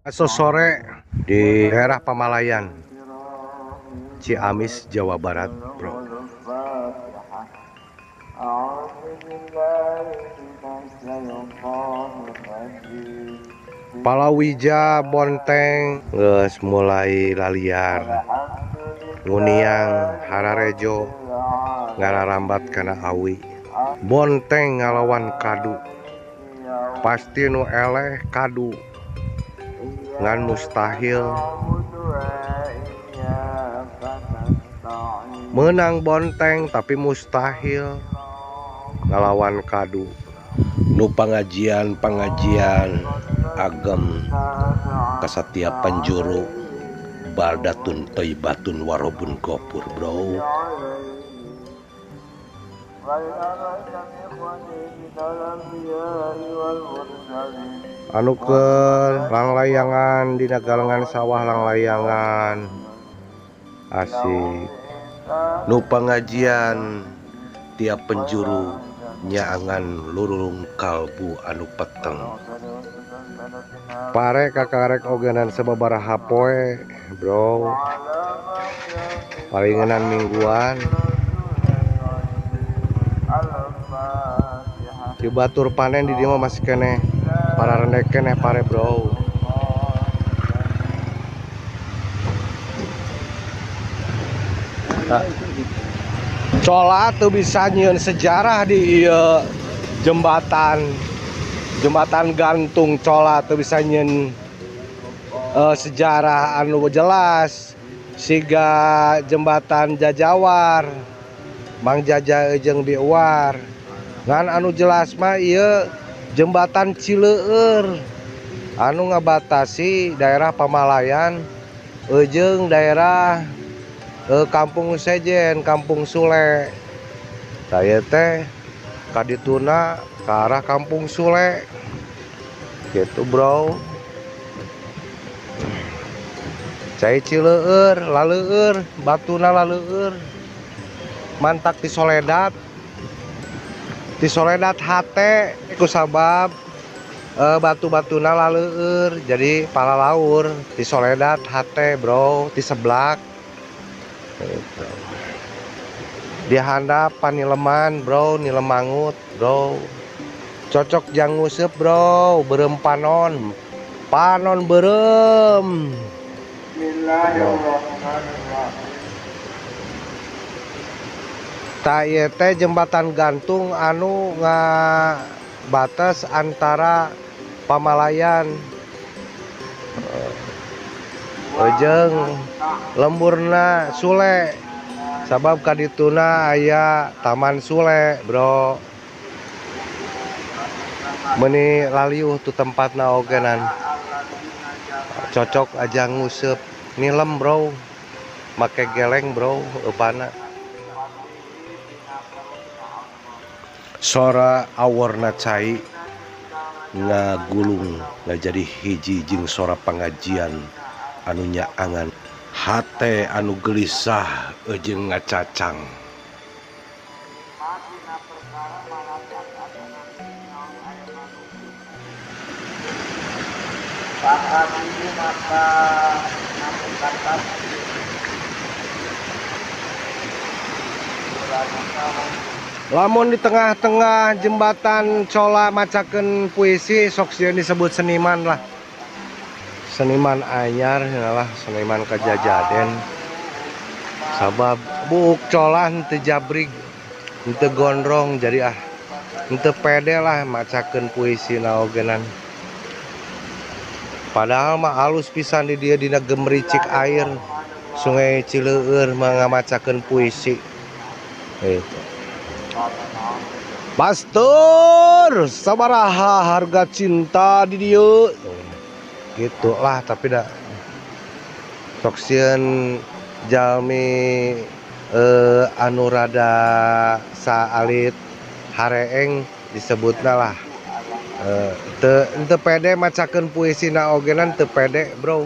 Sore di daerah Pamalayan, Ciamis, Jawa Barat, bro. Palawija Bonteng geus mulai laliar, nguniang hararejo ngararambat kana awi. Bonteng ngalawan kadu, pasti nu eleh kadu, ngan mustahil menang Bonteng tapi mustahil ngalawan kadu. Nu pengajian-pengajian agem kasatiap penjuru baldatun thayyibatun warobun gopur, bro. Anu keur langlayangan dina galengan sawah langlayangan asik. Nu pengajian tiap penjuru nyaangan lurung kalbu anu peteng. Pare kakarek ogenan sababaraha poe, bro. Palingenan mingguan. Di batur panen di dieu mah masih keneh pararendek keneh pare, bro. Nah. Cola tuh bisa nyieun sejarah di ieu jembatan gantung. Cola tuh bisa nyieun sejarah anu jelas siga jembatan Jajawar Mang Jaja jeung Biwar. Ngan anu jelas mah ieu jembatan Cileueur anu ngabatasi daerah Pamalayan jeung daerah Kampung Sejen, Kampung Sule. Saya teh kadituna ke arah Kampung Sule. Gitu, bro. Cai Cileueur, laleueur, batuna laleueur. Mantak ti Soledat. Ti Soledat hate ku sabab batu-batuna laleueur jadi palalaur ti Soledat hate, bro, ti seblak. Gitu. Di handap panileman, bro, nilemangut, bro. Cocok jang nguseup, bro, beureum panon. Panon beureum. Ta ieu teh jembatan gantung anu ngabatas antara Pamalayan jeung lemburna Sule. Sabab kadituna aya Taman Sule, bro. Meuni laliuh tu tempatna ogenan. Cocok aja nguseup nilem, bro. Make geleng, bro, eupana. Sora awarna cai ngagulung ngajadi hiji jeung sora pangajian anu nyaangan hate anu gelisah jeung ngacacang. Lamun di tengah-tengah jembatan Cola macakeun puisi sok sieun disebut seniman lah. Seniman anyar lah, seniman kajajaden. Sabab buuk Cola henteu jabrig, henteu gondrong jadi ah henteu pede lah macakeun puisi naogenan. Padahal mah alus pisan di dieu dina gemericik air Sungai Cileueur mah ngamacakeun puisi. Gitu. Pastor, sabaraha harga cinta di dieu? Gitulah, tapi dah sok sieun jalmi anu rada saalit hareeng disebutna lah. Teu pede macakeun puisi na ogenan teu pede, bro.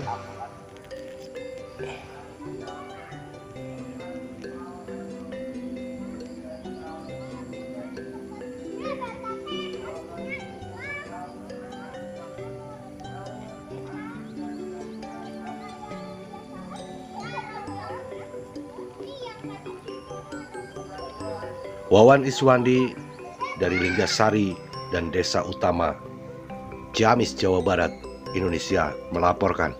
Wawan Iswandi dari Linggasari dan Desa Utama, Ciamis, Jawa Barat, Indonesia melaporkan.